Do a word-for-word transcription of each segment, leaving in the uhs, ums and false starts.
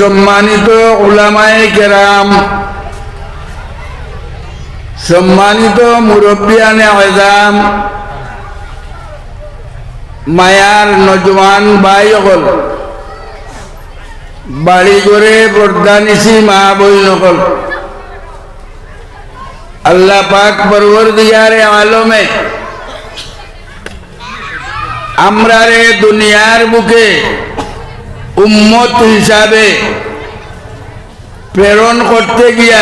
সম্মানিত উলামায়ে কেরাম, সম্মানিত মুরব্বিয়ানে আজাম, মায়ার নজওয়ান ভাই অকল, বাড়ি ঘরে পর্দানিশি মা বইন অকল, আল্লাহ পাক পরওয়ারদিগারে আলমে আমরারে দুনিয়ার বুকে উম্মত হিসাবে প্রেরণ করতে গিয়া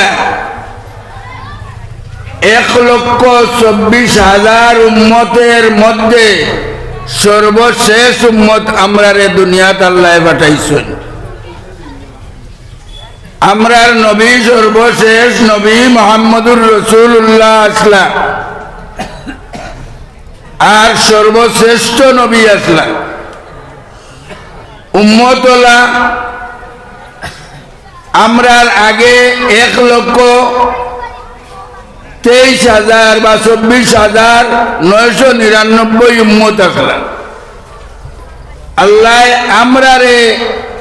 এক লক্ষ চব্বিশ হাজার উম্মতের মধ্যে সর্বশেষ উম্মত আমরারে দুনিয়াত আল্লায় পাঠাইছইন। আমরার নবী, সর্বশেষ নবী মুহাম্মদুর রাসূলুল্লাহ আছলা, আর সর্বশ্রেষ্ঠ নবী আছলা। উম্মত অলা আমরার আগে এক লক্ষ তেইশ হাজার বা চব্বিশ হাজার নয়শো নিরানব্বই উম্মত আছলা। আল্লায় আমরারে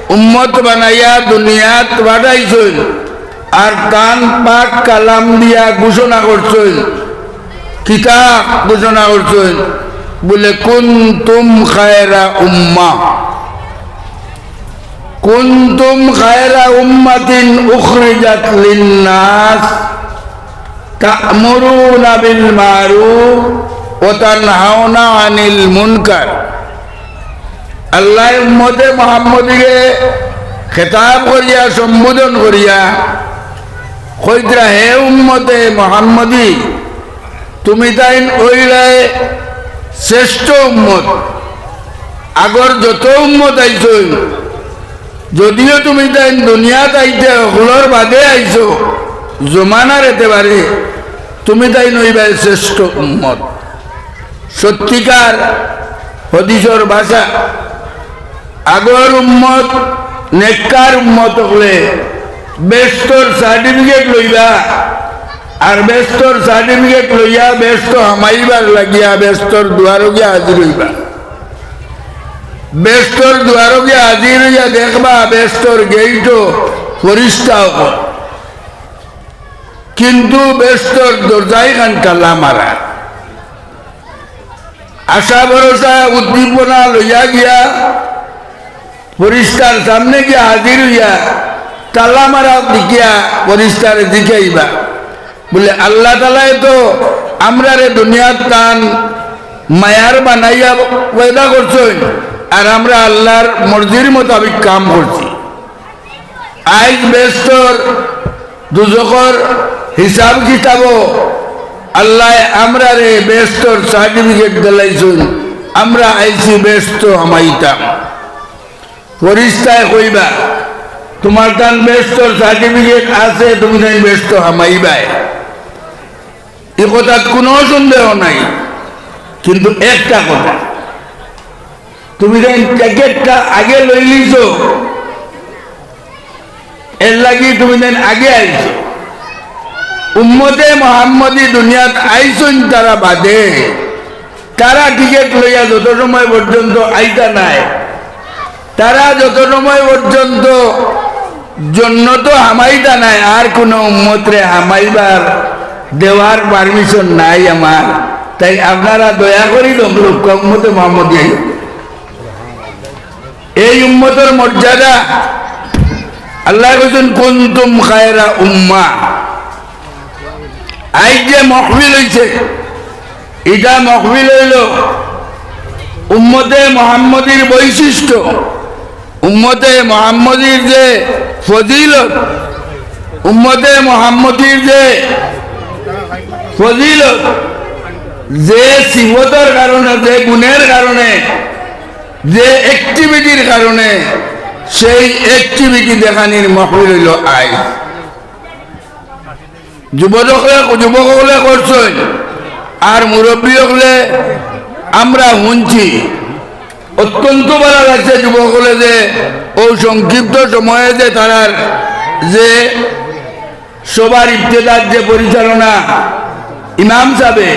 উম্মত বানাইয়া দুনিয়াত পাঠাইছইন, আর তান পাক কালাম দিয়া ঘোষণা করছইন, কিতা ঘোষণা করছইন? বুলে, "কুনতুম খায়রা উম্মাহ, কুনতুম খায়রা উম্মাতিন উখরিজাত লিন্নাস, তা'মুরুনা বিল মা'রুফ ওয়া তানহাউনা আনিল মুনকার।" আল্লায় উম্মতে মুহাম্মদীরে খেতাব করিয়া, সম্বোধন করিয়া কইতরা, "হে উম্মতে মুহাম্মদী, তুমি তাইন অইলায় শ্রেষ্ঠ উম্মত। আগর যত উম্মত আইছইন, যদিও তুমি তাইন দুনিয়াত আইতে হকলর বাদে আইছো, জমানার এতেবারে তুমি তাইন অইবায় শ্রেষ্ঠ উম্মত।" সত্যিকার হাদিসর ভাষা, আগর উম্মত, নেককার উম্মত অকলে বেহেস্তর certificate লইবা, আর বেহেস্তর certificate লইয়া বেহেস্তো হামাইবার লাগিয়া বেহেস্তর দুয়ারো গিয়া হাজির অইবা। বেহেস্তর দুয়ারো গিয়া হাজির অইয়া দেখবা, বেহেস্তর গেইটো ফিরিস্তা অকল, কিন্তু বেহেস্তর দরজাখান তালা মারা। আশা ভরসা উদ্দীপনা লইয়া গিয়া ফিরিস্তার সামনে গিয়া হাজির অইয়া তালা মারা দেখিয়া ফিরিস্তারে জিকাইবা, বুলে, "আল্লাহ তাআলায় তো আমরারে দুনিয়াত তান মায়ার বানাইয়া পয়দা করছইন, আর আমরা আল্লাহর মর্জির মোতাবিক কাম করছি। আইজ বেহেস্তর দুজখর হিসাব কিতাবো আল্লায় আমরারে বেহেস্তর certificate দিলাইছইন, আমরা আইছি বেহেস্তো হামাইতাম।" ফিরিস্তায় কইবা, "তুমার তান বেহেস্তর certificate আছে, তুমি তাইন বেহেস্তো হামাইবায়।" ই কথাত কুনু সন্দেহ নাই, কিন্তু একটা কথা, তুমি তাইন ticketটা আগে লইলিছো, এরলাগি তুমি তাইন আগে আইছো। উম্মতে মুহাম্মদী দুনিয়াত আইছইন তারা বাদে, তারা ticket লইয়া যত সময় পর্যন্ত আইতা নায়, তারা যত সময় পর্যন্ত জন্নতো হামাইতা নায়, আর কুনু উম্মতরে হামাইবার দেওয়ার permission নাই আমার। তাই আপনারা দয়া করি দমলুক্কা উম্মতে মুহাম্মদী আইও। এই উম্মতর মর্যাদা আল্লায় কইছইন, "কুনতুম খায়রা উম্মাহ।" আইজ যে মহফিল অইছে, ইটা মহফিল অইলো উম্মতে মুহাম্মদীর বৈশিষ্ট্য, উম্মতে মুহাম্মদীর যে ফজিলত, উম্মতে মুহাম্মদীর যে ফজিলত, যে সিফতর কারণে, যে গুণের কারণে, যে activityর কারণে, সেই activity দেখানির মহফিল অইলো আইজ। যুবক অকলে, যুবক অকলে করছইন, আর মুরব্বি অকলে আমরা হুনছি। অত্যন্ত ভালা লাগছে যুবক অকলে যে অউ সংক্ষিপ্ত সময়ে যে তারার যে সভার ইবতেদার যে পরিচালনা ইমাম সাবে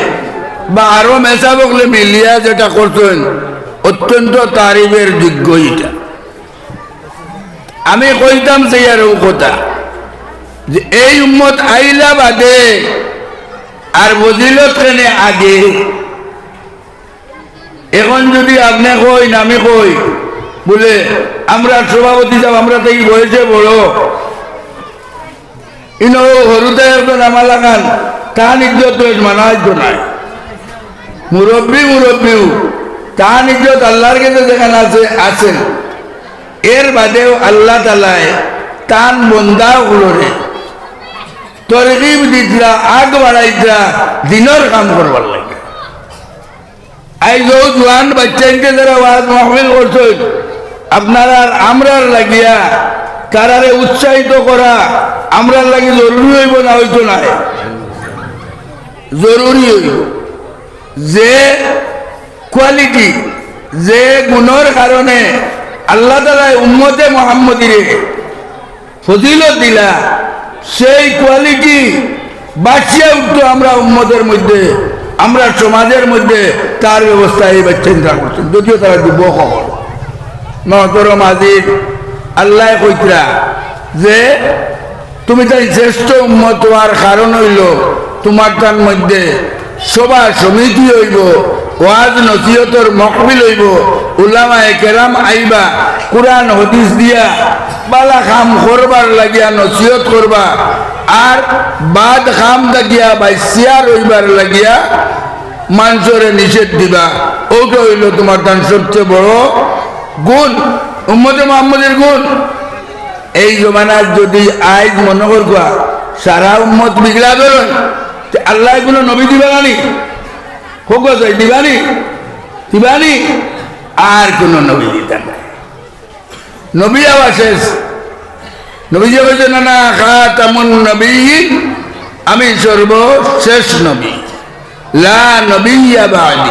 বা আরো মেসাব অকলে মিলিয়া যেটা করছইন, অত্যন্ত তারিফের যোগ্য ইটা। আমি কইতাম চাইয়ার অউ কথা যে এই উম্মত আইলা বাদে আর ফজিলত কেনে আগে। এখন যুদি আপনে কইন, আমি কই, বুলে, আমরার সভাপতি সাব, আমরা তো ই বয়সে বড়, ইনো হুরুতা একজন আমার লাখান, তান ইজ্জত তো মানা অইতো নায়। মুরব্বি মুরব্বিউ, তান ইজ্জত আল্লার গেছে যেখান আছে, আছে। এর বাদেও আল্লা তাআলায় তান বন্দা অকলরে তরগিব দিতরা, আগ বাড়াইতরা, দিনর কাম করবার লাগি। আইজ অউ জোয়ান বাইচ্চাইন্তে যারা ওয়াজ মাহফিল করছইন, আপনারার আমরার লাগিয়া তারারে উৎসাহিত করা আমরার লাগি জরুরি অইবো না অইতো নায়? জরুরি অইবো। যে quality, যে গুণর কারণে আল্লা তাআলায় উম্মতে মুহাম্মদীরে ফজিলত দিলা, সেই quality বাঁচিয়া উঠতো আমরা উম্মতের মধ্যে, আমরা সমাজের মধ্যে তার ব্যবস্থা এই বাইচ্চাইন্তরা করছইন, যদিও তারা যুবক অকল। মহতরম হাজির, আল্লায় কইতরা যে তুমি তাইন শ্রেষ্ঠ উম্মত অওয়ার কারণ অইলো তুমার তান মধ্যে সভা সমিতি অইবো, ওয়াজ নসিহতর মহফিল অইবো, উলামায়ে কেরাম আইবা, কুরআন হদিস দিয়া বালা কাম করবার লাগিয়া নসিহত করবা, আর বাদ কাম থাকিয়া বাইচিয়া রইবার লাগিয়া মানষরে নিষেধ দিবা। অউটা অইলো তুমার তান সবচেয়ে বড় গুণ, উম্মতে মুহাম্মদীর গুণ। এই জমানাত যুদি আইজ মনো করবা সারা উম্মত বিগড়া ধরইন, তে আল্লায় কুনু নবী দিবা না নি? কউক্কা চাই, দিবা নি? দিবা নি? আর কুনু নবী দিতা নায়। নবী আওয়া শেষ। নবীজিয়ে কইছইন, "আনা খাতামুন নবিয়্যিন, আমি সর্বশেষ নবী।" লা নবিয়্যা বাদি,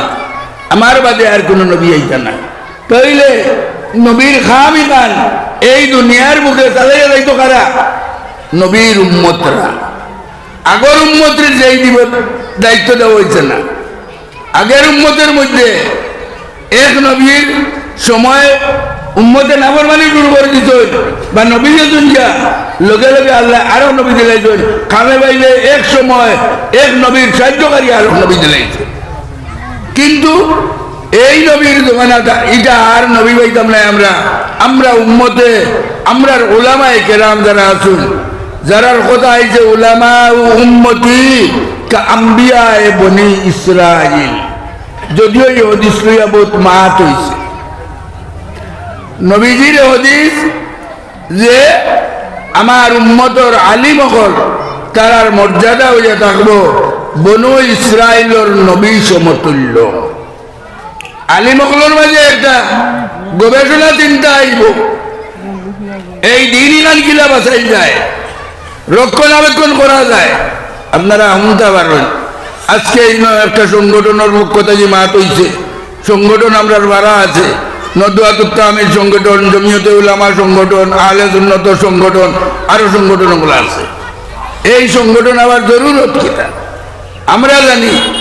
আমার বাদে আর কুনু নবী আইতা নায়। তাইলে নবীর কাম ইখান এই দুনিয়ার বুকে চালাইয়া যাইতো কারা? নবীর উম্মতরা। আগর উম্মতরে যেই দিব দায়িত্ব দেওয়া অইছে না। আগের উম্মতের মধ্যে এক নবীর সময় উম্মতে নাফরমানি শুরু করি দিছইন, বা নবী যেছইন গিয়া, লগে লগে আল্লায় আরক নবী দিলাইছইন। কামে বাইলে এক সময় এক নবীর সাহায্যকারী আরক নবী দিলাইছইন। কিন্তু এই নবীর জমানাত ইটা আর নবী পাইতাম নায় আমরা। আমরা উম্মতে, আমরার উলামায়ে কেরাম যারা আছইন, যারার কথা আইছে, "উলামা উম্মতি কা আম্বিয়ায়ে বনি ইসরাইল।" যদিও ই হাদিস লইয়া বউত মাত অইছে। নবীজির হাদিস যে আমার উম্মতর আলিম অকল, তারার মর্যাদা অইয়া থাকবো বনু ইসরাইলর নবী সমতুল্য। আলিম অকলর মাঝে একটা গবেষণা চিন্তা আইবো, এই দিন ইখান কিলা বাঁচাইল যায়, রক্ষণাবেক্ষণ করা যায়। আপনারা হুনতা পারইন, আজকে এই নয় একটা সংগঠনর পক্ষ থাকি মাত অইছে, সংগঠন আমরার বারা আছে, নদওয়াতুত তামিল সংগঠন, জমিয়তে উলামা সংগঠন, আহলে সুন্নতর সংগঠন, আরো সংগঠন অগুলা আছে। এই সংগঠন আবার জরুরত কিতা? আমরা জানি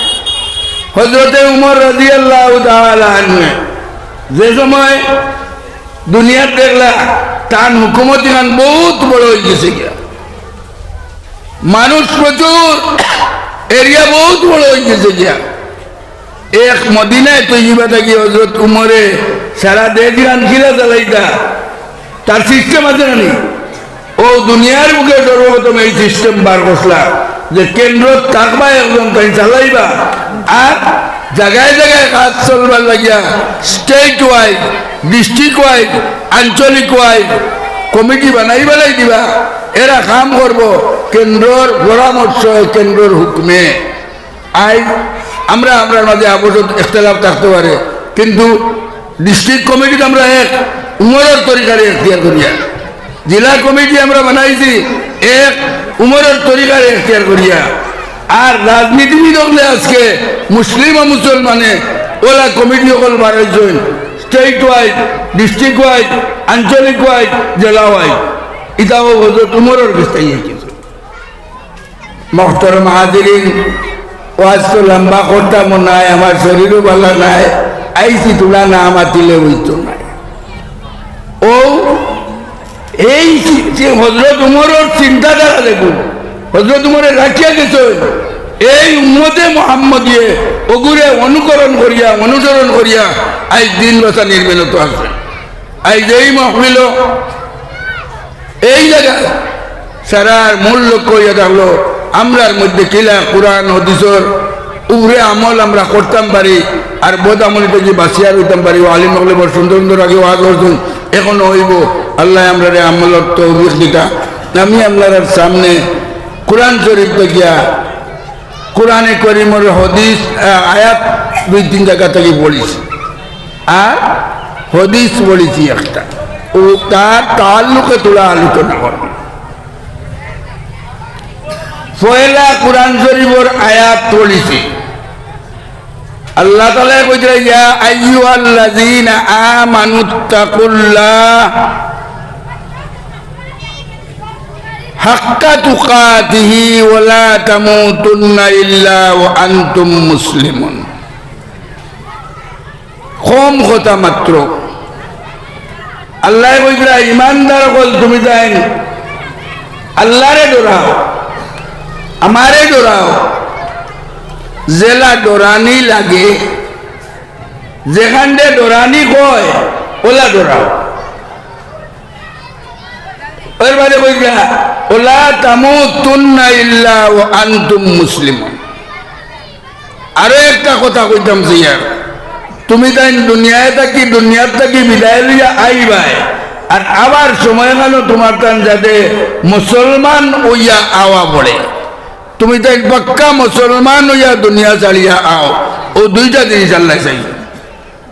হযরতে উমর রাদিয়াল্লাহু তাআলা আনহু যে সময় দুনিয়াত দেখলা, তান হুকুমত ইখান বউত বড় অইগেছে গিয়া, মানুষ প্রচুর, এরিয়া বউত বড় অইগেছে গিয়া। এক মদিনায়ে তৈয়বা থাকি হযরত উমরে সারা দেশ ইখান কিলা চালাইতা, তার সিস্টেম আছে না নি? অউ দুনিয়ার বুকে সর্বপ্রথম এই সিস্টেম বার করছলা যে কেন্দ্রত থাকবা একজন, তাইন চালাইবা, আর জাগায় জাগায় কাজ চলবার লাগিয়া state wise, district wise, আঞ্চলিক wise কমিটি বানাই বানাই দিবা। এরা কাম করবো কেন্দ্রর পরামর্শ, কেন্দ্রর হুকুমে। আইজ আমরা আমরার মাঝে আপসত ইখতিলাফ থাকতে পারে, কিন্তু ডিস্ট্রিক্ট কমিটিত আমরা এক উমরর তরিকারে এখতিয়ার করিয়া, জেলা কমিটি আমরা বানাইছি এক উমরর তরিকারে এখতিয়ার করিয়া। আর রাজনীতিবিদ অকলে আজকে মুসলিম আর মুসলমানে অলা কমিটি অকল বানাইছইন, state wise, district wise, আঞ্চলিক wise, জেলা wise। ইতাও হযরত উমরর গেছ থাকি শিখছি। মহতরম হাজিরিন, ওয়াজ তো লম্বা করতাম নায়, আমার শরীরও ভালা নায়, আইছি তুলা না মাতিলে অইতো নায়। অউ এই চি-, চি-, হযরত উমরর চিন্তাধারা দেখুন, হযরত উমরে রাখিয়া গেছইন, এই উম্মতে মুহাম্মদিয়ে অগুরে অনুকরণ করিয়া, অনুসরণ করিয়া আইজ দিন বাঁচানির মেহনতো আছে। আইজ এই মাহফিলো এই জাগাত সারার মূল লক্ষ্য অইয়া থাকলো, আমরার মধ্যে কিলা কুরআন হাদিসর উপরে আমল আমরা করতাম পারি, আর বদ আমল থাকি বাঁচিয়া রইতাম পারি। ও আলিম অকলে বড় সুন্দর সুন্দর আগে ওয়াজ করছইন, এখনো অইবো। আল্লায় আমরারে আমলর তৌফিক দিতা। আমি আপনারার সামনে কুরআন শরীফ থাকিয়া, কুরআনে করিমর হাদিস, আহ, আয়াত দুই তিন জাগা থাকি পড়ছি, আর হাদিস পড়ছি একটা, ও তার তাল্লুকে থুড়া আলোচনা করমু। পয়লা কুরআন শরীফর আয়াত পড়ছি। আল্লাহ তাআলায় কইতরা, "ইয়া আইয়ুহাল্লাযীনা আমানুত্তাকুল্লাহ হাক্কা তুকাতিহি ওয়া লা তামুতুন্না ইল্লা ওয়া আনতুম মুসলিমুন।" কম কথা মাত্র। আল্লায় কইতরা, "ইমানদার অকল, তুমি তাইন আল্লারে ডরাও, আমারে ডরাও, যেলা ডরানি লাগে, যেখানরে ডরানি কয়, ওলা ডরাও।" এর বাদে কইতরা, "ওয়া লা তামুতুন্না ইল্লা ওয়া আনতুম মুসলিমুন।" আরো একটা কথা কইতাম চাইয়ার, তুমি তাইন দুনিয়ায় থাকি, দুনিয়ার থাকি বিদায় লইয়া আইবায়, আর আবার সময়খানো তুমার তান যাতে মুসলমান অইয়া আওয়া পড়ে। তুমি তাইন পাক্কা মুসলমান অইয়া দুনিয়া ছাড়িয়া আও, অউ দুইটা জিনিস আল্লায় চাইন।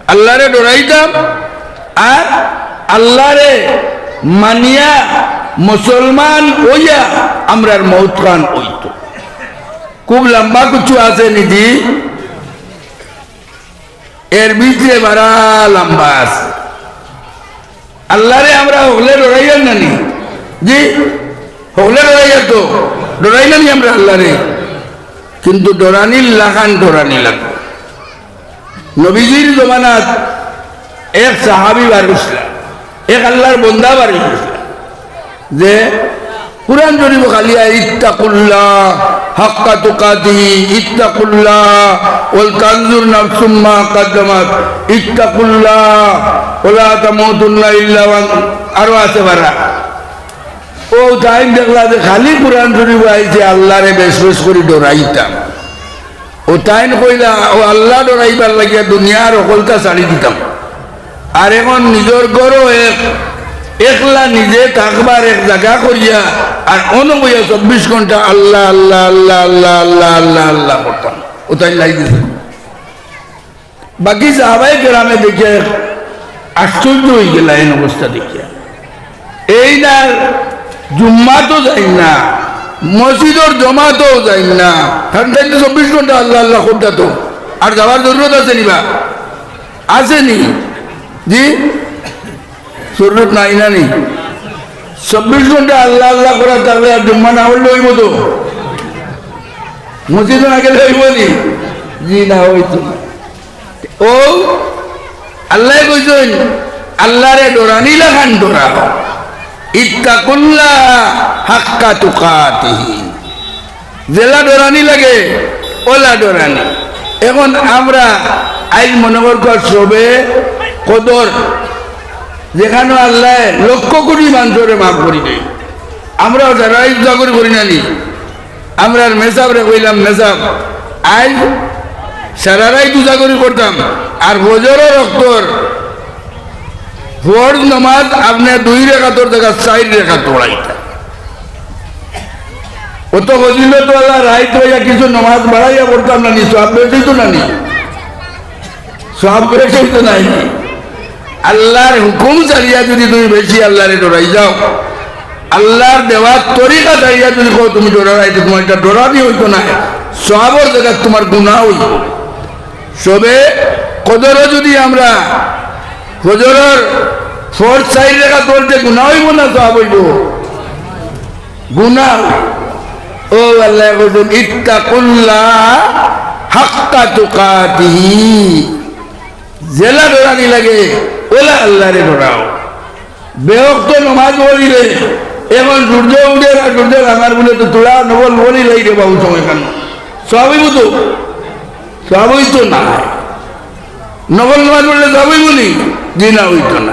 আল্লারে ডরাইতাম আর আল্লারে মানিয়া মুসলমান অইয়া আমরার মউতখান অইতো। খুব লম্বা কিছু আছে নি জি, এর ভিতরে বারা লম্বা আছে। আল্লারে আমরা হকলে ডরাইয়ার না নি? জি, হকলে ডরাইয়ার তো, ডরাই না নি আমরা আল্লারে? কিন্তু ডরানির লাখান ডরানি লাগবো। নবীজির জমানাত এক সাহাবী বার অইছিলা, এক আল্লার বন্দা বার অইছিলা, যে কুরআন শরীফো খালি আয়, "ইত্তাকুল্লাহ হাক্কা তুকাতিহি, ইত্তাকুল্লাহ, ওয়াল তানজুর নাফসুম মা কাদ্দামাত, ইত্তাকুল্লাহ, ওয়ালা তামুতুন্না ইল্লা ওয়া আন-," আরো আছে বারা। অউ তাইন দেখলা যে খালি কুরআন শরীফো আইছে, আল্লারে বেশ বেশ করি ডরাইতাম। অউ তাইন কইলা, অউ আল্লা ডরাইবার লাগিয়া দুনিয়ার হকলতা ছাড়ি দিতাম। আর এখন নিজর ঘরো এক, একলা নিজে থাকবার এক জাগা করিয়া, আর অনো বইয়া চব্বিশ ঘন্টা আল্লা, আল্লা, আল্লা করতাম। অউ তাইন লাই দিছে। বাকি সাহাবায়ে কেরামে দেখিয়া আশ্চর্য অইগেলা এইন অবস্থা দেখিয়া। এইন আর জুম্মাতো যাইন না, মসজিদর জমাতো যাইন না। তাইন তো চব্বিশ ঘন্টা আল্লা আল্লা করতা তো, আর যাওয়ার জরুরত আছে নি বা? আছে নি? জি, জরুরত নাই না নি? চব্বিশ ঘন্টা আল্লা আল্লা করা থাকলে আর জুম্মা না পড়লে অইবো তো? মসজিদো না গেলে অইবো নি? জি না, অইতো না। অউ আল্লায় কইছইন, আল্লারে ডরানি লাখান ডরাও। ইত্তাকুল্লাহ হাক্কা তুকাতিহি। যেলা ডরানি লাগে, ওলা ডরানি। এখন আমরা আইজ মনে করতাম শবে কদর, যেখানো আল্লায় লক্ষ কোটি মানষরে মাফ করি দেইন। আমরাও সারা রাইত উজাগরি করি না নি? আমরার মেসাবরে কইলাম, "মেসাব, আইজ সারা রাইত উজাগরি করতাম, আর ফজরর অক্তর ফরজ নমাজ আপনে দুই রেকাতর জাগাত চাইর রেকাত পড়াইতা। অত ফজিলতওয়ালা রাইত অইয়া কিছু নমাজ বাড়াইয়া পড়তাম না নি? সওয়াব বেশি অইতো না নি?" সওয়াব বেশি অইতো নায় নি? আল্লার হুকুম ছাড়িয়া যুদি তুমি বেশি আল্লারে ডরাই যাও, আল্লার দেওয়া তরিকা ছাড়িয়া যুদি কও তুমি ডরাইরায়, তে তুমার ইটা ডরানি অইতো নায়, সওয়াবর জাগাত তুমার গুনা অইবো। শবে কদরো যুদি আমরা ফজরর ফরজ চাইর রেকাত পড়তে গুনা অইবো না সওয়াব অইবো? গুনা। অউ আল্লায় কইছইন, "ইত্তাকুল্লাহ হাক্কা তুকাতিহি।" যেলা ডরানি লাগে, ওলা আল্লারে ডরাও। বেওক্ত নমাজ পড়িলে, এখন সূর্য উঠে না, সূর্য নামার বুলে তো তোরা নফল পড়িলাই রে বাবু, সময় কেন? সব অইবো তো? সব অইতো না। নফল নমাজ পড়লে সব অইবো নি? জি না, অইতো না।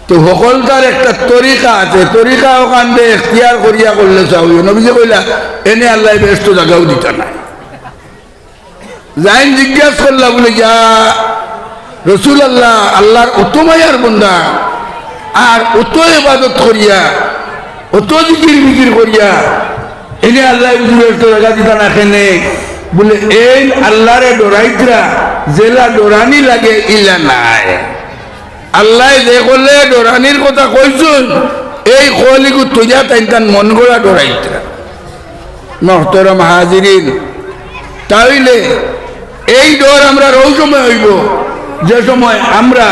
তো হকলতার একটা তরিকা আছে, তরিকা অখান দে এখতিয়ার করিয়া করলে সব অইবো। নবীজি কইলা, এনে আল্লায় বেহেস্তো জাগাও দিতা না। যাইন জিজ্ঞাস করলা বুলে, "ইয়া রাসুলাল্লাহ, আল্লার অত মায়ার বন্দা, আর অত ইবাদত করিয়া, অত জিকির বিকির করিয়া, এনে আল্লায় বুঝি বেহেস্তো জাগা দিতা না কেনে?" বুলে, "এইন আল্লারে ডরাইতরা, যেলা ডরানি লাগে ইলা নায়।" আল্লায় যে কলে ডরানির কথা কইছইন, এই কল ইগু তৈয়া তাইন তান মন গড়া ডরাইতরা। মহতরম হাজিরিন, তাইলে এই ডর আমরার অউ সময় অইবো, যে সময় আমরা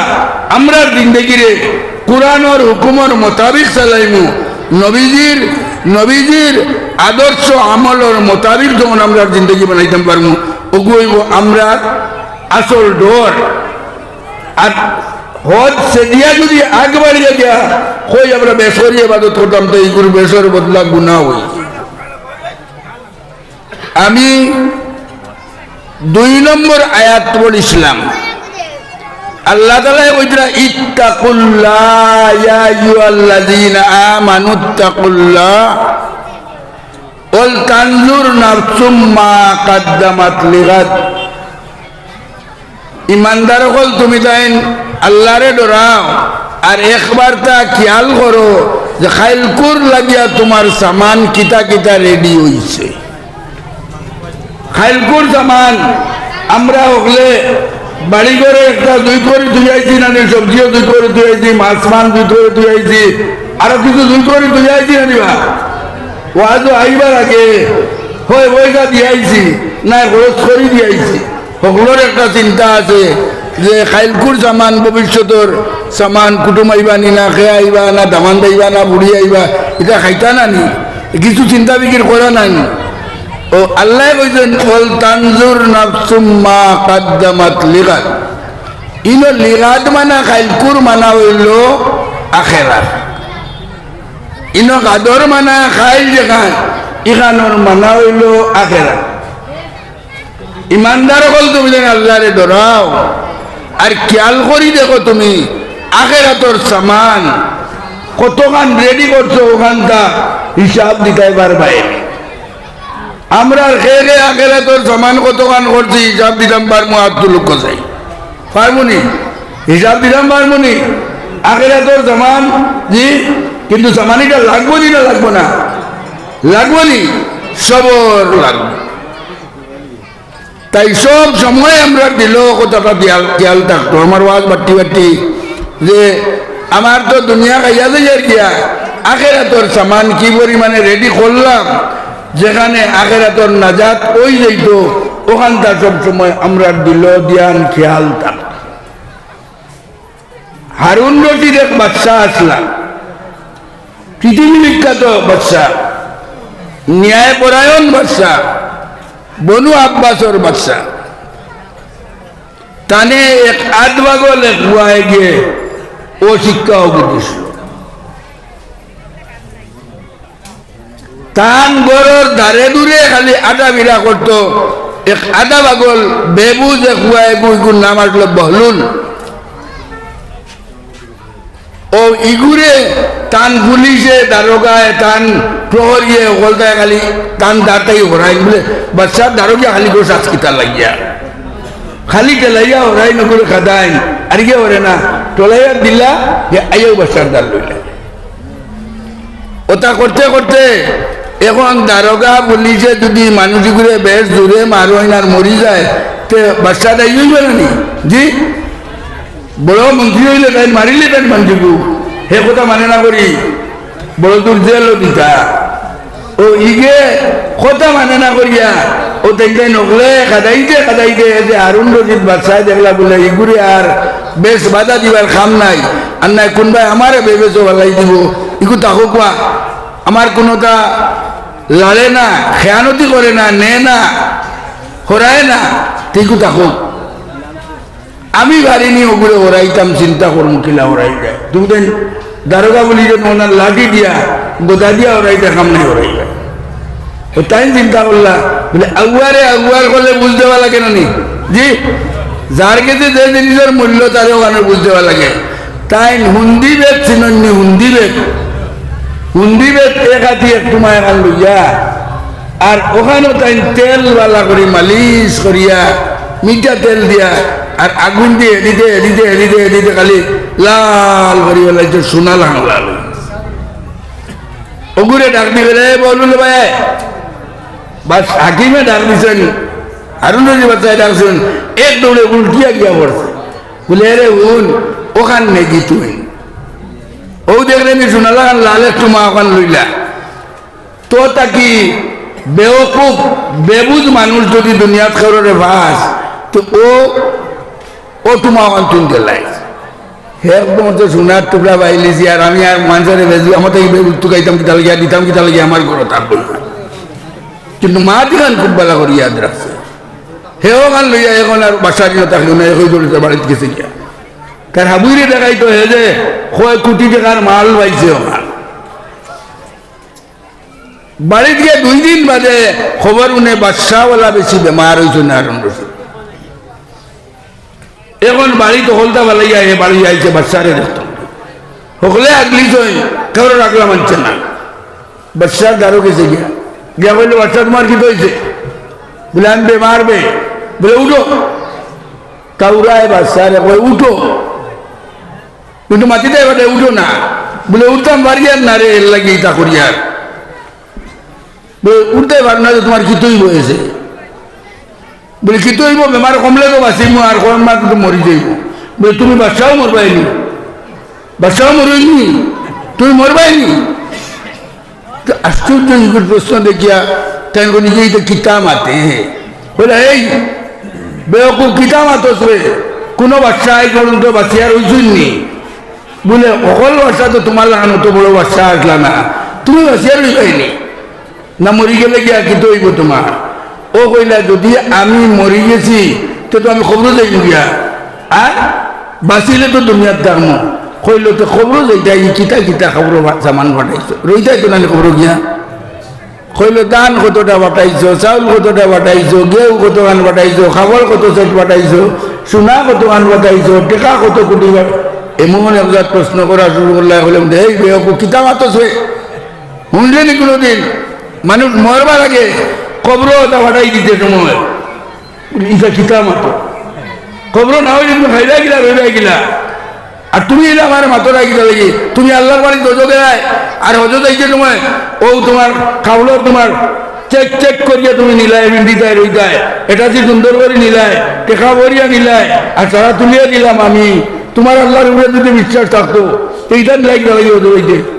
আমরার জিন্দেগিরে কুরআনর হুকুমর মোতাবিক চালাইমু, নবীজির, নবীজির আদর্শ আমলর মোতাবিক যখন আমরার জিন্দেগি বানাইতাম পারমু, অগু অইবো আমরার আসল ডর। আর হদ সেদিয়া যুদি আগ বাড়িয়া গিয়া কই আমরা বেসরি ইবাদত করতাম, তো ইগুর বেসর বদলা গুনা অই। আমি দুই নম্বর আয়াত পড়ছিলাম। আল্লাহ তাআলায় কইতরা, "ইত্তাকুল্লাহ, ইয়া আইয়ুহাল্লাযীনা আমানু ইত্তাকুল্লাহ, ওয়াল তানজুর নাফসুম মা কাদ্দামাত লিগাদ।" ইমানদার অকল, তুমি তাইন আল্লারে ডরাও, আর একবার তা খিয়াল করো যে খাইলকুর লাগিয়া তুমার সামান কিতা কিতা রেডি অইছে। খাইলকুর সামান আমরা হকলে বাড়ি ঘরে একটা জুইত করি থুই আইছি নানি, সবজিও জুইত করি থুই আইছি, মাছ মান জুইত করি থুই আইছি, আরো কিছু জুইত করি থুই আইছি নানি বা? ওয়াজো আইবার আগে হয় পয়সা দিয়া আইছি, না খরচ করি দিয়া আইছি। হকলর একটা চিন্তা আছে যে খাইলকুর সামান, ভবিষ্যতর সামান, কুটুম আইবা নি না, কে আইবা না, দামান্দ আইবা না, বুড়ি আইবা, ইতা খাইতা না নি, কিছু চিন্তা ফিকির করা নাই নি। ও আল্লায় কইছইন, "ওয়াল তানজুর নাফসুম মা কাদ্দামাত লিগাদ।" ইনো লিগাদ মানা খাইলকুর মানা অইলো আখেরাত। ইনো গাদর মানা খাইল যেখান, ইখানর মানা অইলো আখেরাত। ইমানদার অকল, তুমি যেন আল্লারে ডরাও, আর খিয়াল করি দেখো তুমি আখেরাতর সামান কতখান রেডি করছো, অখানতা হিসাব দিতায় পারবায়। আমরার কে কে আখেরাতর সামান কতখান করছি, হিসাব দিতাম পারমু? আত তুলউক্কা চাই। পারমু নি? হিসাব দিতাম পারমু নি? আখেরাতর সামান, জি, কিন্তু সামান ইটা লাগবো নি না লাগবো না? লাগবো নি? সবর লাগবো। তাই সব সময় আমরার দিলো কথাটা দিয়াল-, খেয়াল থাকতো। আমার ওয়াজ বাট্টি বাট্টি যে আমার তো দুনিয়া খাইয়া যাইয়ার গিয়া, আখেরাতর সামান কি পরিমাণে রেডি করলাম, যেখানে আখেরাতর নাজাত অই যাইতো, অখানতা সব সময় আমরার দিলো ধিয়ান খেয়াল থাকতো। হারুন রশিদ এক বাদশা আছলা, পৃথিবী বিখ্যাত বাদশা, ন্যায়পরায়ণ বাদশা, বনু আব্বাসর বাদশা। তানে এক আধ পাগল এক পুয়ায় গিয়া অউ শিক্ষা অগু দিছলো। তান ঘরর দারে দুরে খালি আটা বিরা করতো। এক আধা পাগল বেবুজ এক পুয়ায় গু-, ইগুর নাম আছলো বহলুল। অউ ইগুরে তান পুলিশে, দারোগায়, তান প্রহরীয়ে, হকলতায় খালি তান দারতাই হরাইন বুলে, বাদশার দারোগা খালি গো সাত কিতা লাগিয়া। খালি ঠেলাইয়া হরাইন, অগুরে খাদাইন, আর ইগে হরে না, ঠেলাইয়া দিলা, যে আইয়াউ বাদশার দার লইলা। অতা করতে করতে এখন দারোগা পুলিশে যুদি মানুষ ইগুরে বেশ জুরে মারইন আর মরি যায়, তে বাদশা দায়ী অইবো না নি? জি? বড় মন্ত্রী অইলে তাইন মারিলে তাইন মানজিবো, হে কথা মানে না করি বড় জুর জেলও দিতা। অউ ইগে কথা মানে না করিয়া, অউ তাইন তাইন হকলে খাদাইতে খাদাইতে যে হারুন রশিদ বাদশায় দেখলা বুলে, ইগুরে আর বেশ বাধা দিবার কাম নাই, আর নায় কুনবায় আমারে বেবেশও ফালাই দিবো, ইগু থাকউক্কা, আমার কুনুতা লাড়ে না, খেয়ানতি করে না, নেয় না, হরায় না, তে ইগু থাকউক। আমি পারি নি অগুরে হরাইতাম, চিন্তা করমু কিলা হরাই যায়। তুমি তাইন দারোগা বলি যে ওনার লাঠি দিয়া, গোদা দিয়া ওরাই দেখাম নাই ওরাই। তো তাইন চিন্তা করলা, বলে, "আগুয়ারে আগুয়ার করলে বুঝ দেওয়া লাগে না নি?" জি, যার গেছে যে জিনিসের মূল্য, তারে ওখানে বুঝ দেওয়া লাগে। তাইন হুন্দি বেত চিনইন নি, হুন্দি বেত, হুন্দি বেত এক আতি এক টুমা এখান লইয়া, আর ওখানো তাইন তেল বালা করি মালিশ করিয়া, মিঠা তেল দিয়া, আর আগুন দিয়া দিতে, দিতে, দিতে, দিতে খালি লাল করি বেলাইছে, সোনা লাল লাল। ওগুরে ডাক দি বেলে, "এ বলুল ভাই।" বাস হাকিমে ডাক দিছেন, হারুন রশিদ বাদশায় ডাকছেন, এক দৌড়ে উল্টিয়া গিয়া পড়ছে। বলে, "এরে হুন, ওখান নেগি তুই?" ও দেখলে নি সোনা লাল লাল এক টুমা ওখান লইলা। তো তাকি বেওকুফ, বেবুঝ মানুষ যদি দুনিয়াত কেউরে পাস, তো ও, ও টুমা অখান তুই দিলাইস। হে একদম তো সোনার টুকরা পাইলিছি, আর আমি আর মানষরে বেজু, আমার তো এই বেবুঝ তুকাইতাম কিতা লাগিয়া, দিতাম কিতা লাগিয়া, আমার ঘরো থাকবো। কিন্তু মাত ইখান খুব বালা করি ইয়াদ রাখছে। হে ওখান লইয়া এখন আর বাসার ইনো থাকলো না, একই দৌড়ে বাড়িত গেছে গিয়া। তার হাবুইরে দেখাইতো হে যে কয় কোটি টেকার মাল পাইছে ওখান। বাড়িত গিয়া দুই দিন বাদে খবর হুনে বাদশাওয়ালা বেশি বেমার অইছে না, হারুন রশিদ। এখন বাড়িত হকলতা ফালাইয়া হে বাড়ি আইছে বাদশারে দেখতো। হকলে আগলিছইন, কেউরে রাখলা মানছে না। বাদশার দ্বারো গেছে গিয়া। গিয়া কইলো, "বাদশা, তুমার কিতা অইছে?" বলে, "আমি বেমার বে।" বলে, "উঠো।" কাউরায় বাদশারে কয়, "উঠো।" কিন্তু মাতিতে পারে, "উঠো না।" বলে, "উঠতাম পারিয়ার না রে, এর লাগি ইতা করিয়ার।" বলে, "উঠতে পারো না যে তুমার কিতা অইবো এসে?" বলে, "কিতা অইবো, বেমার কমলে তো বাঁচিমু, আর কম মাত্র তো মরি যাইমু।" বলে, "তুমি বাদশাও মরবায়নি, বাদশাও মরইনি, তুমি মরবায়নি।" তো আশ্চর্য ইগুর প্রশ্ন দেখিয়া তাইন কইন যে, "ইটা কিতা মাতে?" বলে, "এই বেওকুফ, কিতা মাতস রে? কুনু বাদশা আইজ পর্যন্ত বাঁচিয়া রইছইন নি?" বলে, "হকল বাদশা তো তুমার লাখান অত বড় বাদশা আছলা না, তুমি বাঁচিয়া রইবায়নি।" না মরি গেলে গিয়া কিতা অইবো তুমার? ও কইলা, "যদি আমি মরি গেছি, তে তো আমি কবরো যাইমু গিয়া, আর বাঁচিলে তো দুনিয়াত থাকমু।" কইলো, "তে কবরো যাইতায়, ই কিতা কিতা কবরো বা-, সামান পাঠাইছো? রইতায় তো নানি কবরো গিয়া?" কইলো, "ধান কতটা পাঠাইছো, চাউল কতটা পাঠাইছো, গেউ কতখান পাঠাইছো, খাবার কত সেট পাঠাইছো, সোনা কতখান পাঠাইছো, টেকা কত কোটি পাঠ-" এমন এক জাত প্রশ্ন করা শুরু করলা, কইলাম, "এই বেওকুফ, কিতা মাতস রে?" হুনলে নি কুনুদিন মানুষ মরবার আগে কবরো অতা পাঠাই দিতে সময়? ইটা কিতা মাতো? কবরো না অইলে তুমি খাইবায় কিলা, রইবায় কিলা? আর তুমি ইলা আমারে মাতরায় কিতা লাগি? তুমি আল্লার বাড়ি হজো গেলায়, আর হজো যাইতে সময় অউ তুমার কাপড় তুমার চেক চেক করিয়া তুমি নিলায়, পিন্দিতায় রইতায়, ইটা যে সুন্দর করি নিলায়, টেকা ভরিয়া নিলায়, আর সারা তুলিয়া দিলাম আমি। তুমার আল্লার উপরে যদি বিশ্বাস থাকতো, তে ইটা নিলায় কিতা লাগি হজো যাইতে?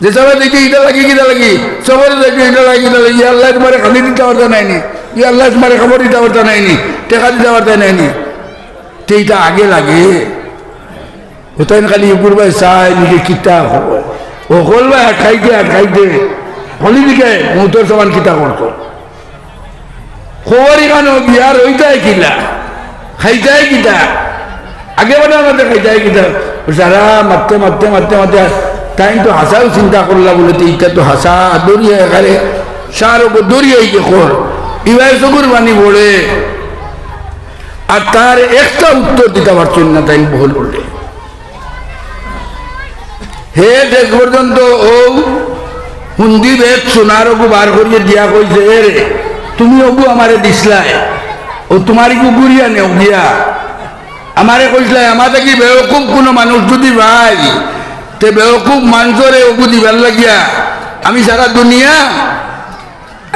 যে সবে দেখি ইটা লাগি কিতা লাগি, সবরে দেখি ইটা লাগি কিতা লাগি, ইয়া আল্লায় তুমারে খানি দিতা পারতা নায় নি, ইয়া আল্লায় তুমারে কাপড় দিতা পারতা নায় নি, টেকা দিতা পারতা নায় নি। তে ইটা আগে লাগে। হুতাইন খালি ইগুর বায় চায়, নিজে কিতা অয়। হকল বায় আটকাইতে আটকাইতে, হলি দিকে মউতর সমান কিতা করতো। খবর ইখানো বিয়া রইতায় কিলা, খাইতায় কিতা, আগে বাদে আমাদের খাইতায় কিতা। যারা মাততে, মাততে, মাততে, মাততে, তাইন তো হাছাউ চিন্তা করলা বলে, তো ইটা তো হাছা দরিয়া, এখানে সার ওপর দরিয়াই যে খর, ইবায় চকুর পানি পড়ে। আর তার একটা উত্তর দিতা পারছইন না, তাইন বহল করলে। হে শেষ পর্যন্ত অউ হুন্দি বেত সোনার অগু বার করিয়া দিয়া কইছে, "এ রে, তুমি অগু আমারে দিছলায়, অউ তুমার ইগু ঘুরিয়া নেও গিয়া। আমারে কইছলায়, আমার থাকি বেওকুফ কুনু মানুষ যদি পাই, তে বেওকুফ মানষরে অগু দিবার লাগিয়া আমি সারা দুনিয়া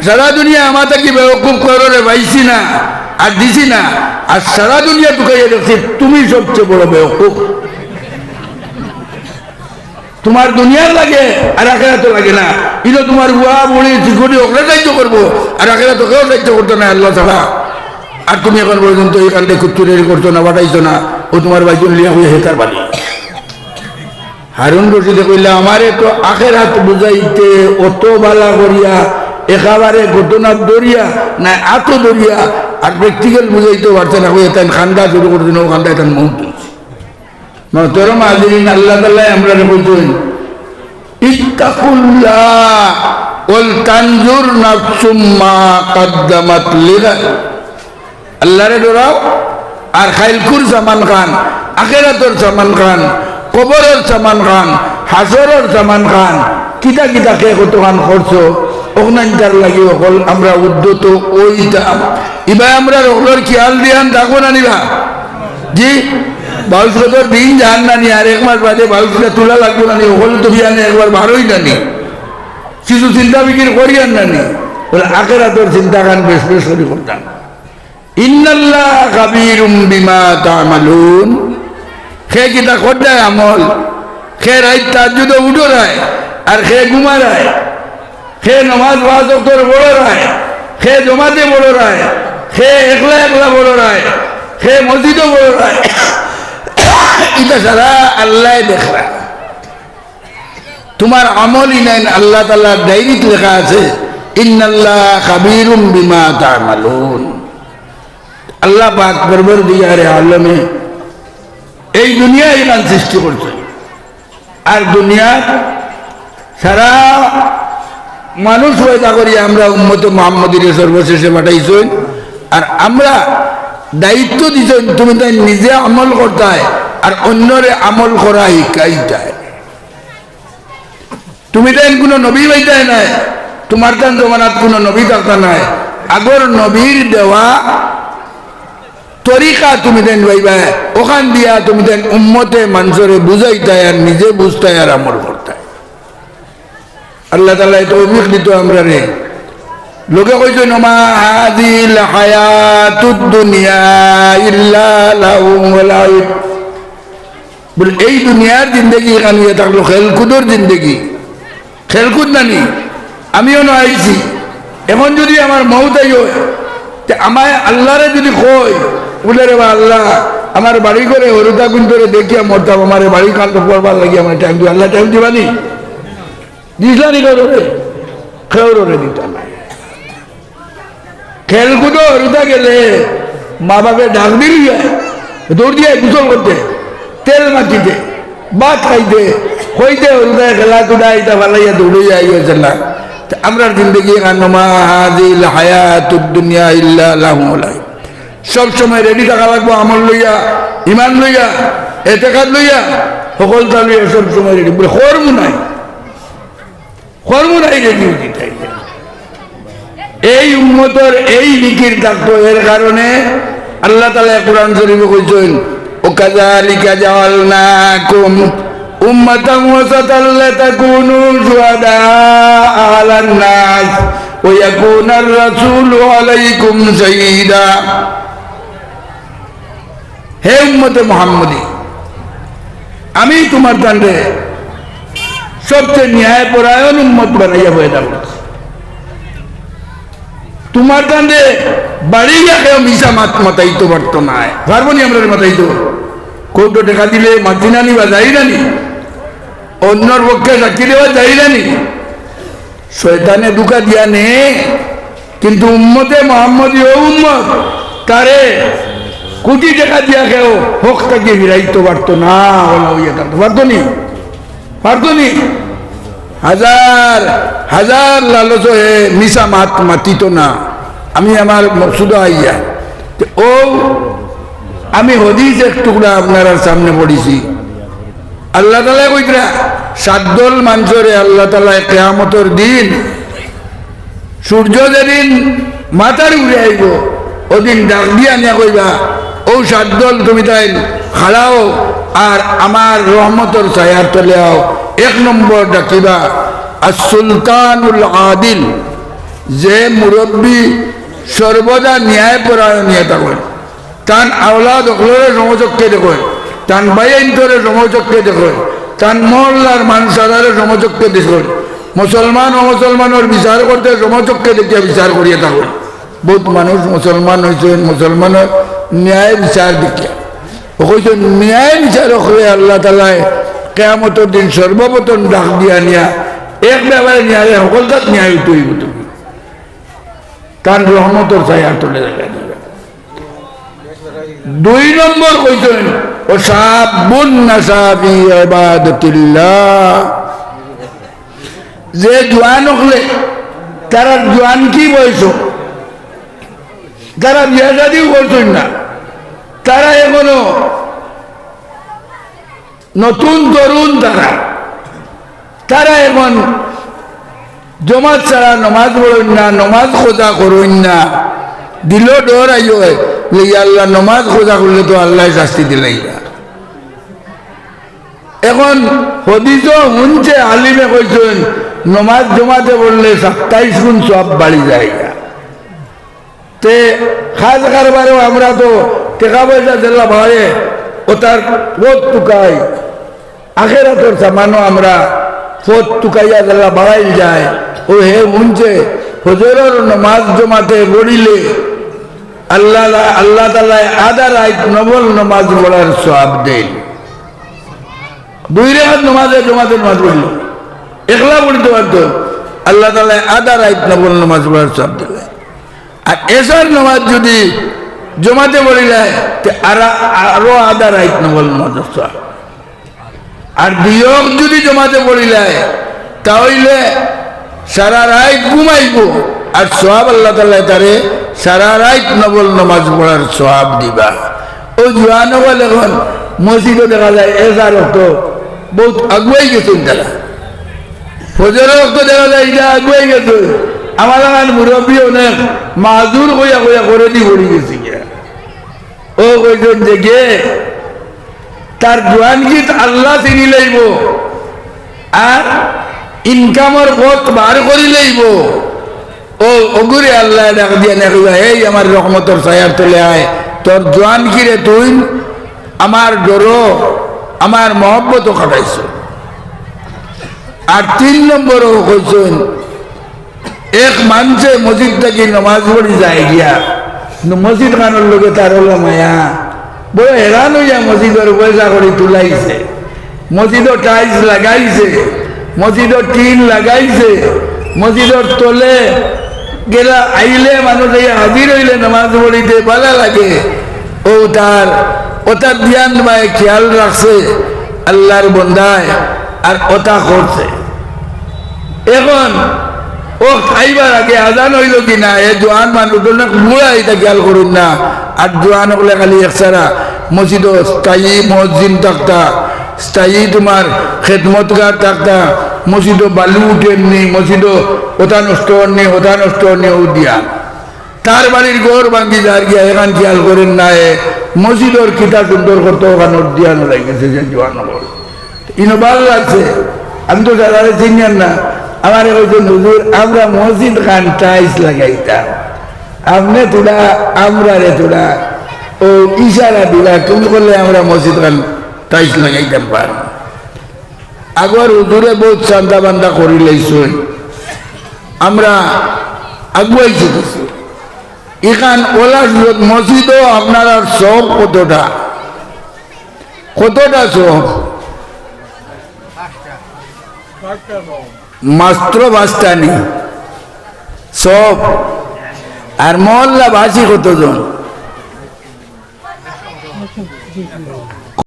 সারা দুনিয়া আমার থাকি বেওকুফ কেউরে পাইছি না, আর দিছি না, আর সারা দুনিয়া তুকাইয়া দেখছি, তুমি সবচেয়ে বড় বেওকুফ। তুমার দুনিয়ার লাগে আর আখেরাতো লাগে না। ইনো তুমার বুয়া, বুড়ি, চিকুনি অকলে সাহায্য করবো, আর আখেরাতো কেউ সাহায্য করতো নায় আল্লা ছাড়া। আর তুমি এখন পর্যন্ত এই কাণ্ডে কুত্তুরের করছো না, পাঠাইছো না, অউ তুমার ভাইজন লিয়া অইয়া হেতার বাড়ি।" হারুন রশিদে কইলা, "আমারে তো আখেরাত বুঝাইতে অত বালা করিয়া একেবারে ঘটনা ধরিয়া, না আতো ধরিয়া, আর practical বুঝাইতে পারছে না।" কইয়া তাইন কান্দা শুরু করছইন, অউ কান্দায় তান মউত অইছে। মোহতরম হাজিরিন, আল্লাহ তাআলায় আমরারে কইছইন, "ইত্তাকুল্লাহ ওয়াল তানজুর নাফসুম মা কাদ্দামাত লিগাদ।" আল্লাহরে ডরাও, আর কাইলকুর সামান খান, আখেরাতর সামান খান, কবরর সামান খান, হাশরর সামান খান, কিতা কিতা কে কতখান করছো, অখানতার লাগি অকল আমরা উদ্যত অইতাম। ইবায় আমরার অকলর খিয়াল দিয়ান থাকবো না নি বা? জি, বাউশ গজর দিন যার না নি, আর এক মাস বাদে বাউশটা তুলা লাগবো না নি, অকল তো বিয়ানে একবার বারই না নি, কিছু চিন্তা ফিকির করিয়ার না নি, বলে আখেরাতর চিন্তা খান বেশ বেশ করি করতাম। ইন্নাল্লাহা খাবীরুম বিমা তা'মালুন। কে কিতা কররায় আমল, কে রাইত তাহাজ্জুদো উঠরায়, আর কে ঘুমারায়, কে নমাজ পাঁচ ওয়াক্তর পড়রায়, কে জমাতে পড়রায়, কে একলা একলা পড়রায়, কে মসজিদো পড়রায়, ইতা সারা আল্লায় দেখরা। তুমার আমল ইনাইন আল্লাহ তাআলার ডায়েরিত লেখা আছে, "ইন্নাল্লাহা খাবীরুম বিমা তা'মালুন।" আল্লাহ পাক পরওয়ারদিগারে আলমে এই দুনিয়া ইখান সৃষ্টি করছইন, আর দুনিয়ার সারা মানুষ পয়দা করি আমরা উম্মতে মুহাম্মদীরে সর্বশেষে পাঠাইছইন, আর আমরা দায়িত্ব দিছইন, তুমিতাইন নিজে আমল করতায় আর অন্যরে আমল করা শিখাইতায়। তুমিতাইন কুনু নবী পাইতায় নায়, তুমারতান জমানাত কুনু নবী থাকতা নায়। আগর নবীর দেওয়া তরিকা তুমিতাইন পাইবায়, অখান দিয়া তুমিতাইন উম্মতে মানষরে বুঝাইতায় আর নিজে বুঝতায় আর আমল করতায়। আল্লাহ তাআলায় তৌফিক দিতো আমরারে। লগে কইছইন, "ওমা হাযিহিল হায়াতুদ দুনিয়া ইল্লা লাহবুন ওয়া লাইব।" বলে, এই দুনিয়ার জিন্দেগি ইখান অইয়া থাকলো খেলকুদর জিন্দেগি। খেলকুদ না নি? আমিও না আইছি। এখন যুদি আমার মউত আইয়, তে আমায় আল্লাহরে যুদি কই, বলে, "রে বা আল্লাহ, আমার বাড়ি ঘরে হুরুতা গুন্তরে দেখিয়া মরতাম, আমারে বাড়ি খান তো পড়বার লাগি আমার টাইম দিও।" আল্লাহ টাইম দিবা নি? দিছলা নি কেউরে? কেউরে দিতা নায়। খেলকুদো হুরুতা গেলে মা বাপে ডাক দিল, দৌড় দিয়া গোসল করতে, তেল মাখিতে, ভাত খাইতে, কইতে হুরুতায় খেলা কুদা ইতা ফালাইয়া দৌড়াইয়া আইয়া যেলা। তে আমরার জিন্দেগি ইখান, "ওমা হাযিহিল হায়াতুদ দুনিয়া ইল্লা লাহবুন ওয়া লাইব।" সব সময় রেডি থাকা লাগবো, আমল লইয়া, ইমান লইয়া, এতেকাদ লইয়া, হকলতা লইয়া সব সময় রেডি। বলে, "করমু নায়।" করমু নায় রে, ডিউটি তাই। এই উম্মতর এই ফিকির থাকতো, এর কারণে আল্লাহ তাআলায় কোরআন শরীফো কইছইন, "ওয়া কাযালিকা জাআলনাকুম উম্মাতান ওয়াসাতান লিতাকুনু শুহাদাআ আলান নাস ওয়া ইয়াকুনার রাসূলু আলাইকুম শাহীদা।" হে উম্মতে মুহাম্মদী, আমি তুমারতানরে সবচেয়ে ন্যায়পরায়ণ উম্মত বানাইয়া পয়দা করছি। তুমারতানরে বাড়িয়া কেউ মিছা মাত মাতাইতো পারতো নায়। পারবো নি আমরারে মাতাইতো? কোর্টো টেকা দিলে মাতি না নি বা যাই না নি? অন্যর পক্ষে সাক্ষী দেওয়া যাই না নি? শয়তানে ধোঁকা দিয়া নে, কিন্তু উম্মতে মুহাম্মদী ও উম্মত, তারে কোটি টেকা দিয়া কেউ হক থাকি ফিরাইতো পারতো না, ওলা অইয়া থাকতো পারতো নি? পারতো নি? হাজার হাজার লালচো হে মিছা মাত মাতিতো না। আমি আমার মকসুদো আইয়া, তে ও আমি হাদিস এক টুকরা আপনারার সামনে পড়ছি। আল্লাহ তাআলায় কইতরা, সাত দল মানষরে আল্লাহ তাআলায় কিয়ামতর দিন সূর্য যেদিন মাথার উপরে আইবো, ওদিন ডাক দিয়া আনিয়া কইবা, "ও সাত দল, তুমিতাইন খাড়াও আর আমার রহমতর ছায়ার তলে আও।" এক নম্বর ডাকিবা, "আস-সুলতানুল আদিল", যে মুরব্বি সর্বদা ন্যায়পরায়ণ অইয়া থাকইন। তান আওলাদ অকলরে সমচক্ষে দেখইন, তান ভাইয়াইন্তরে সমচক্ষে দেখইন, তান মহল্লার মানুষ সারারে সমচক্ষে দেখইন, মুসলমান অমুসলমানর বিচার করতে সমচক্ষে দেখিয়া বিচার করিয়া থাকইন। বউত মানুষ মুসলমান অইছইন, মুসলমানর ন্যায় বিচার দেখিয়া। ও কইছইন, ন্যায় বিচারকরে আল্লাহ তাআলায় কিয়ামতর দিন সর্বপ্রথম ডাক দিয়া নিয়া এক ব্যাপারে ন্যায়, হকলতাত ন্যায় অইতে অইবো তুমি। তান রহমতর ছায়ার তলে জাগা দিবা। দুই নম্বর কইছইন, ও শাবুন নাশা ফি ইবাদাতিল্লাহ, যে জোয়ান অকলে, তারার জোয়ানকি বয়স, তারা বিয়া শাদিও করছইন না, তারা এখনো নতুন তরুণ, তারা তারা এখন জমাত ছাড়া নমাজ পড়ইন না, নমাজ কাজা করইন না। দিলো ডর আইয় যে, "ইয়া আল্লাহ, নমাজ কাজা করলে তো আল্লায় শাস্তি দিলাইবা।" এখন হাদিসও হুনছে, আলিমে কইছইন, নমাজ জমাতে পড়লে সাতাইশ গুণ সওয়াব বাড়ি যায়। তে কাজ কারবারও আমরা তো টেকা পয়সা যেলা বাড়ে, অতার পথ তুকাই, আখেরাতর সামানও আমরা পথ তুকাইয়া যেলা বাড়াইল যায়। ও হে হুনছে, ফজরর নমাজ জমাতে পড়িলে আল্লাহ, আল্লাহ তাআলায় আধা রাইত নফল নমাজ পড়ার সওয়াব দেইন। দুই রাকাত নমাজে জমাতে নমাজ পড়িল, একলা পড়িতে পারতো, আল্লাহ তাআলায় আধা রাইত নফল নমাজ পড়ার সওয়াব দিলাইন। আর এশার নমাজ যুদি জমাতে পড়িলায়, তে আরা-, আরো আধা রাইত নফল নমাজর সওয়াব। আর দুই অক্ত যুদি জমাতে পড়িলায়, তা অইলে সারা রাইত ঘুমাইবো, আর সওয়াব আল্লাহ তাআলায় তারে সারা রাইত নফল নমাজ পড়ার সওয়াব দিবা। অউ জোয়ান অকল এখন মসজিদো দেখা যায়, এশার অক্ত বউত আগুয়াই গেছইন তারা। ফজরর অক্ত দেখা যায় ইটা আগুয়াই গেছে। আমার লাখান মুরব্বি অনেক মাজুর কইয়া কইয়া ঘরেদি পড়ি গেছে গিয়া। অউ কইছইন যে গে তার জোয়ানকিত আল্লাহ চিনিলাইবো, আর ইনকামর পথ বার করিলাইবো। অউ অগুরে আল্লায় ডাক দিয়া নে কইবা, "এই আমার রহমতর ছায়ার তলে আয়, তোর জোয়ানকিরে তুই আমার ডরো, আমার মহব্বতো কাটাইছো।" আর তিন নম্বরও কইছইন, এক মানষে মসজিদ থাকি নমাজ পড়ি যায় গিয়া, কিন্তু মসজিদ খানর লগে তার অইলো মায়া, বড় হেরান অইয়া মসজিদর পয়সা কড়ি তুলাইছে, মসজিদো tiles লাগাইছে, মসজিদো টিন লাগাইছে, মসজিদর তলে গেলা আইলে মানুষ আইয়া হাজির অইলে নমাজ পড়িতে ভালা লাগে। অউ তার, অতার ধিয়ান বায় খেয়াল রাখছে আল্লার বন্দায়, আর অতা করছে। এখন অক্ত আইবার আগে আজান অইলো কি না, এ জোয়ান মানুষ অনেক বুড়া, ইতা খেয়াল করইন না। আর জোয়ান অকলে খালি একছাড়া মসজিদো স্থায়ী মুয়াজ্জিন থাকতা, স্থায়ী তুমার খেদমতগার থাকতা, মসজিদো বালু উঠের নি, মসজিদো অতা নষ্ট অর নি, অতা নষ্ট অর নি, অউ দিয়া। তার বাড়ির ঘর ভাঙ্গি যার গিয়া, এখান খেয়াল করইন না, এ মসজিদর কিতা সুন্দর করতো, অখানর ধিয়ানো লাগিছে যে জোয়ান অকল। ইনো ভালা লাগছে, আমি তো তারারে চিনিয়ার না। আমারে কইছইন, "হুজুর, আমরা মসজিদ খান tiles লাগাইতাম, আপনে থুড়া, আমরারে থুড়া অউ ইশারা দিবা, কুন করলে আমরা মসজিদ খান tiles লাগাইতাম পারি।" আগর হুজুরে বউত চান্দা বান্দা করিলাইছইন, আমরা আগুয়াইছি কিছু। ইখান অলা সুরত মসজিদো আপনারার সওয়াব কতটা? কতটা সওয়াব? মাত্র পাঁচটা নি সওয়াব। আর মহল্লাবাসী কতজন?